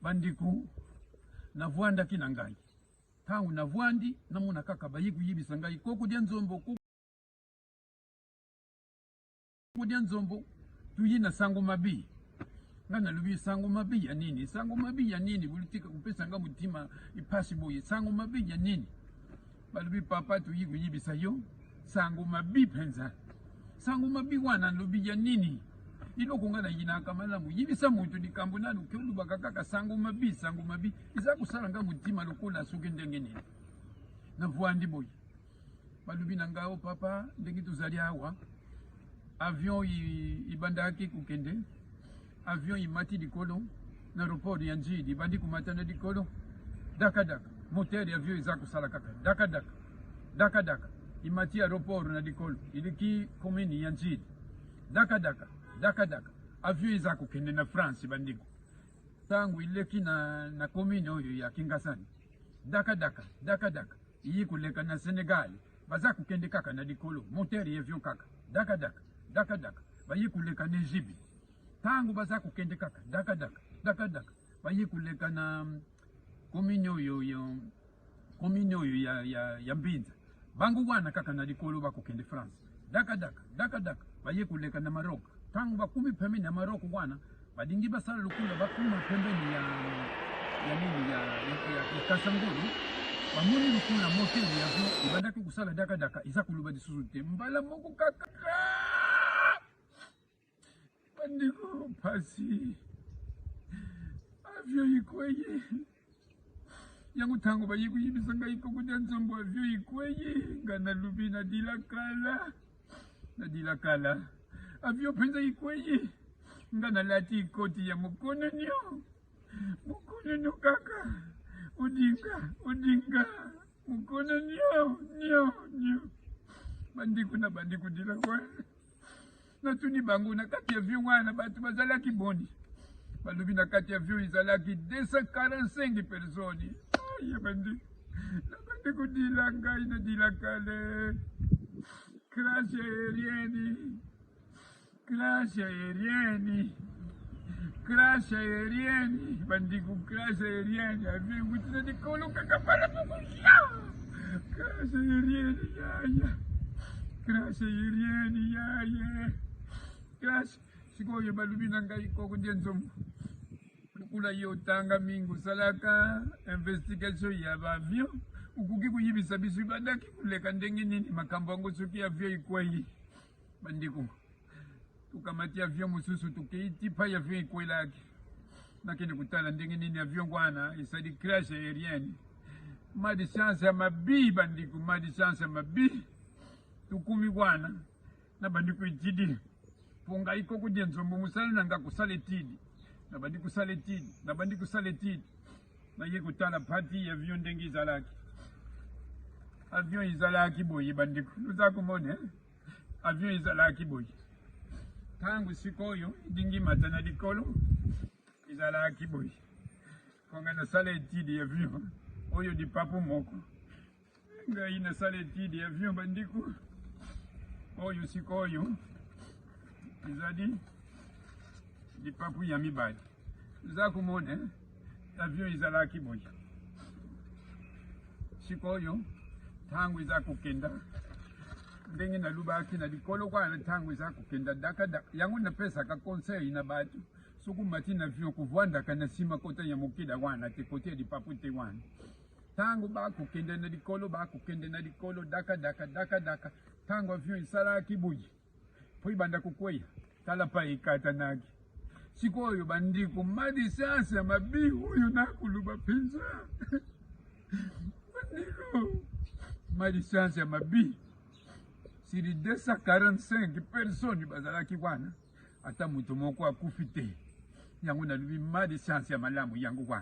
Bandeko, navwandaki na ngai. Ntango navwandi, namona kaka baye koyebisa ngai koko dia nzombo, koko dia nzombo, tuye na sango mabe. Ngai nalobi sango mabe ya nini? Sango mabe ya nini? Bolitika kopesa ngai motima epasi boye. Sango mabe ya nini? Balobi papa, toyi koyebisa yo sango mabe mpenza. Sango mabe wana nalobi ya nini? Eloko ngai nayinaka malamu, yebisa moto likambo nanu ke olobaka kaka sango mabe, sango mabe eza kosala ngai motima lokola soki ndenge nini. Navwandi boye, balobi na ngai o papa, ndenge tozali awa avion ibandaki kokende, avion imati likolo na aeroport ya Ndjili, ibandi komata na likolo dakadaka, moteur ya avion eza kosala kaka dakadaka dakadaka, imati aeroport na likolo, iliki commune ya Ndjili, dakadaka dakadaka, avion eza kokende na France. Bandeko, ntango ileki na commune oyo ya Kingasani, dakadaka dakadaka, iyi koleka na Senegal, baza kokende kaka na likolo, moteur ya avion kaka dakadaka dakadaka, bayi koleka na Egypte, ntango baza kokende kaka dakadaka dakadaka, bayi koleka na commune oyo ya commune oyo ya Mbinza, bango wana kaka na likolo bakokende France, dakadaka dakadaka, baye koleka na Maroc. Ntango bakumi pembeni ya Maroc wana, balingi basala lokola bakuma pembeni ya nini ya Kasangulu, bamoni lokola moteur ya avion ebandaki kosala dakadaka, eza koloba lisusu te, mbala moko kaka. Bandeko, pasi, avion ikweye. Yango ntango baye koyebisa ngai koko dia nzombo avion ikweye, ngai nalobi nadila kala, nadila kala, avion mpenza ikweye. Ngai nalati ikoti ya mokono nio, mokono nio kaka odinga odinga, mokono nio nio nio. Bandeko, na bandi kodila wana, natuni bango na kati ya avion wana bato bazalaki boni? Balobi na kati ya avion ezalaki 245 personnes. Ya bandi, nabandi kodila, ngai nadila kale. Crash aérienne, crash aérienne, crash aérienne, bandeko, crash aérienne, avion ekuti na likolo kaka mbala moko, crash aérienne yaya, crash aérienne yaya, crash. Sikoyo balobi na ngai koko dia nzombo, lokola ye otanga mingi, osalaka investigation ya baavion, okoki koyebisa biso ebandaki koleka ndenge nini makambo yango soki avion ekwei? Bandeko, tokamati avion mosusu, tokei ti pai avion ekwelaki. Nakende kotala ndenge nini avion wana esali crash aérienne. Malchance ya mabi, bandeko, malchance ya mabi, tokumi wana, nabandi koétudier, mpo ngai koko dia nzombo, mosala na nga kosala étude. Nabandi kosala étude, nabandi kosala étude, naye kotala partie ya avion ndenge ezalaki. Avion ezalaki boye, bandeko, oza komona avion ezalaki boye. Ntango sikoyo elingi mata na likolo, ezalaki boye. Konga nasala étude ya avion oyo, lipapu moko, ngai nasala étude ya avion, bandeko. Oyo sikoyo ezali lipapu ya mibale. Oza komona avion ezalaki boye. Sikoyo ntango eza kokenda, ndenge nalobaki na likolo kwana, ntango eza kokenda dakada, yango napesaka conseil na bato: soki omati na avion, kovwandaka na nsima kota ya mokila wana te, kote ya lipapu te wana. Ntango bakokende na likolo, bakokende na likolo dakadaka dakadaka, ntango avion esalaki boye mpo ebanda kokweya, tala pa ekatanaki. Sikoyo bandeko, malchance ya mabe oyo nakoloba mpenza, bandeko, malchance ya mabe, sur 245 personnes bazalaki wana, ata moto moko akufi te. Yango nalobi malchance ya malamu yango wana.